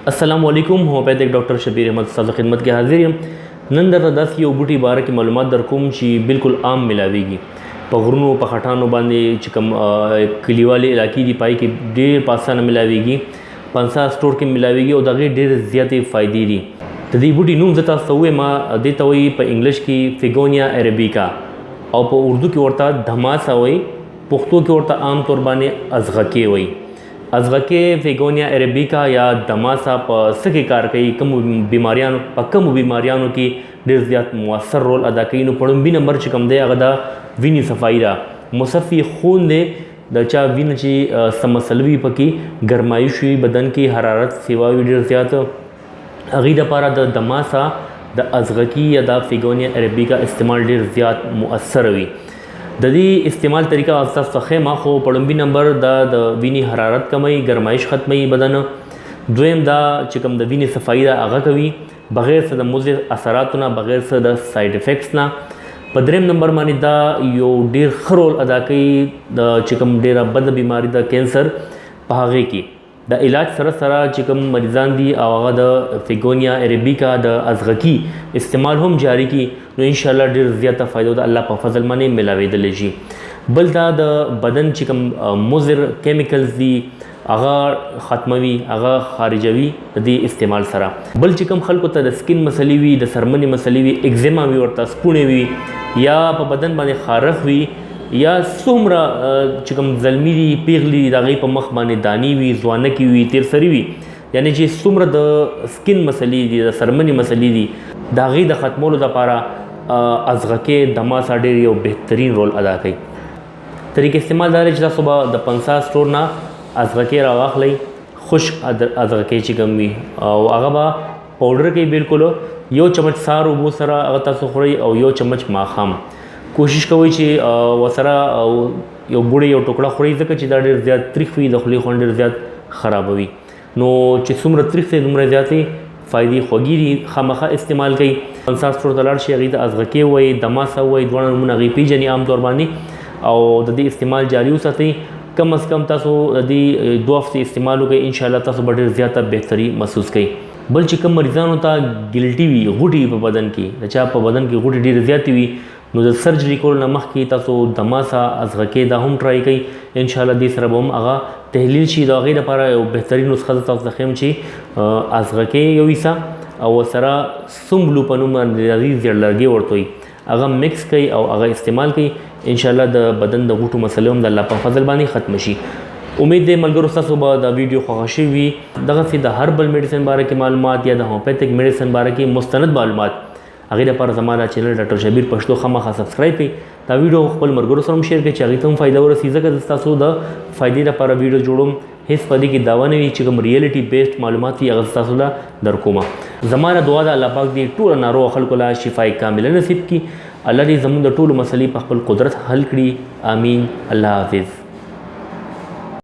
السلام علیکم، ہومیوپیتھک ډاکټر شبیر احمد ستاسو خدمت کې حاضر یم. نن درته داسې یو بوټي باره کې معلومات در کوم چې بالکل عام ملاویږي په غرونو، په خټانو باندې، چې کوم کلیوالي علاقې دي پای کې ډېر په اسانه ملاویږي، پنسا سټور کې ملاویږي او د هغې ډېرې زیاتې فایدې دي. د دې بوټي نوم زه تاسو ته ووایم، دې ته وایي په انګلیش کې فیګونیا عربیکا او په اردو کې ورته دھماسا وایي، پښتو کې ورته عام طور باندې ازغکې وایي. ازغکې، فیګونیا عربیکا یا دماسا په څه کې کار کوي، کوم بیماریانو، په کومو بیماریانو کې ډېر زیات موثر رول ادا کوي؟ نو په لومړي نمبر چې کوم دی هغه د وینې صفایي ده. مصفي خون دی، د چا وینه چې څه مسله وي پکې، ګرمایش وي بدن کې، حرارت سیوا وي ډېر زیات، هغې دپاره د دماسا، د ازغکي یا د فیګونیا عربیکا استعمال ډېر زیات مؤثر وي. د دې استعمال طریقه تاسو ته ښیم. خو په لومړي نمبر دا د وینې حرارت کموي، ګرمایش ختموي بدن. دویم دا چې کوم د وینې صفایي ده هغه کوي، بغیر څه د مضر اثراتو نه، بغیر څه د ساید افیکټس نه. په دریم نمبر باندې دا یو ډیر ښه رول ادا کوي د چې کوم ډیره بده بیماری ده کینسر، په هغې کې د علاج سره سره چې کوم مریضان دي او هغه د فیګونیا عربیکا، د ازغکی استعمال هم جاری کی، نو ان شاء الله ډیر زیاته فائدہ د الله په فضل باندې ملاویدل شي. بل دا د بدن چې کوم مضر کیمیکلز دي هغه ختموي، هغه خارجوي د دې استعمال سره. بل چې کوم خلکو ته د سکین مسلې وي، د څرمنې مسلې وي، اگزیما وي، ورته سپوڼې وي، یا په بدن باندې خارښ وي، یا څومره چې کوم زلمي دي، پیغلي دي، د هغې په مخ باندې دانې وي، ځوانکې وي، تیرسري وي، یعنی چې څومره د سکین مسلې دي، د څرمنې مسلې دي، د هغې د ختمولو دپاره ازغکې، دماسا ډېر یو بهترین رول ادا کوي. طریق استعمال دا دی چې تاسو به د پنسا سټور نه ازغکې راواخلئ، خشک ازغکې چې کوم وي، او هغه به پاوډر کوي بالکل. یو چمچ سار اوبو سره هغه تاسو خورئ او یو چمچ ماښام. کوشش کوئ چې ورسره یو ګوړې یو ټوکړه خورئ، ځکه چې دا ډېر زیات تریخ وي، د خولې خوند ډېر زیات خرابوي. نو چې څومره تریخ دی دومره زیاتې فایدې خوږې دي، خامخا استعمال کوي. پنسا سټور ته لاړ شئ، هغې ته ازغکې ووایي، دماسا ووایي، دواړه نومونه هغې پېژني عام طور باندې، او د دې استعمال جاري وساتئ. کم از کم تاسو د دې 2 هفتې استعمال وکړئ، انشاءالله تاسو به ډېر زیاته بهتري محسوس کړئ. بل چې کوم مریضانو ته ګلټي وي، غوټې په بدن کې، د چا په بدن کې غوټې ډېرې زیاتې وي، نو د سرجري کولو نه مخکې تاسو دماسا، ازغکې دا هم ټرای کړئ، انشاءالله دې سره به هم هغه تحلیل شي. د هغې لپاره یو بهترین نسخه زه تاسو ته ښیم چې ازغکې یو حصه او ورسره سمبلو په نوم باندې راځي، زیړ لرګی ورته وایي، هغه مکس کړئ او هغه استعمال کړئ، انشاءالله د بدن د غوټو مسلې هم د الله په فضل باندې ختم شي. امید دی ملګرو ستاسو به دا ویډیو خوښه شوې وي. دغسې د هربل میډیسن باره کې معلومات یا د هومیوپیتھک میډیسن باره کې مستند معلومات هغې لپاره زما دا چینل ډاکټر شبیر پښتو خامخا سبسکرایب کړئ. دا ویډیو خپل ملګرو سره هم شیر کړئ چې هغې ته هم فایده ورسي، ځکه زه ستاسو د فایدې لپاره ویډیو جوړوم، هېڅ په دې کې دعوه نه وي، چې کوم ریالټي بیسډ معلومات وي هغه ستاسو له در کومه. زما نه دعا ده الله پاک دې ټولو ناروغ خلکو له شفای کامله نصیب کړي. الله دې زموږ د ټولو مسلې په خپل قدرت حل کړي. آمین. الله حافظ.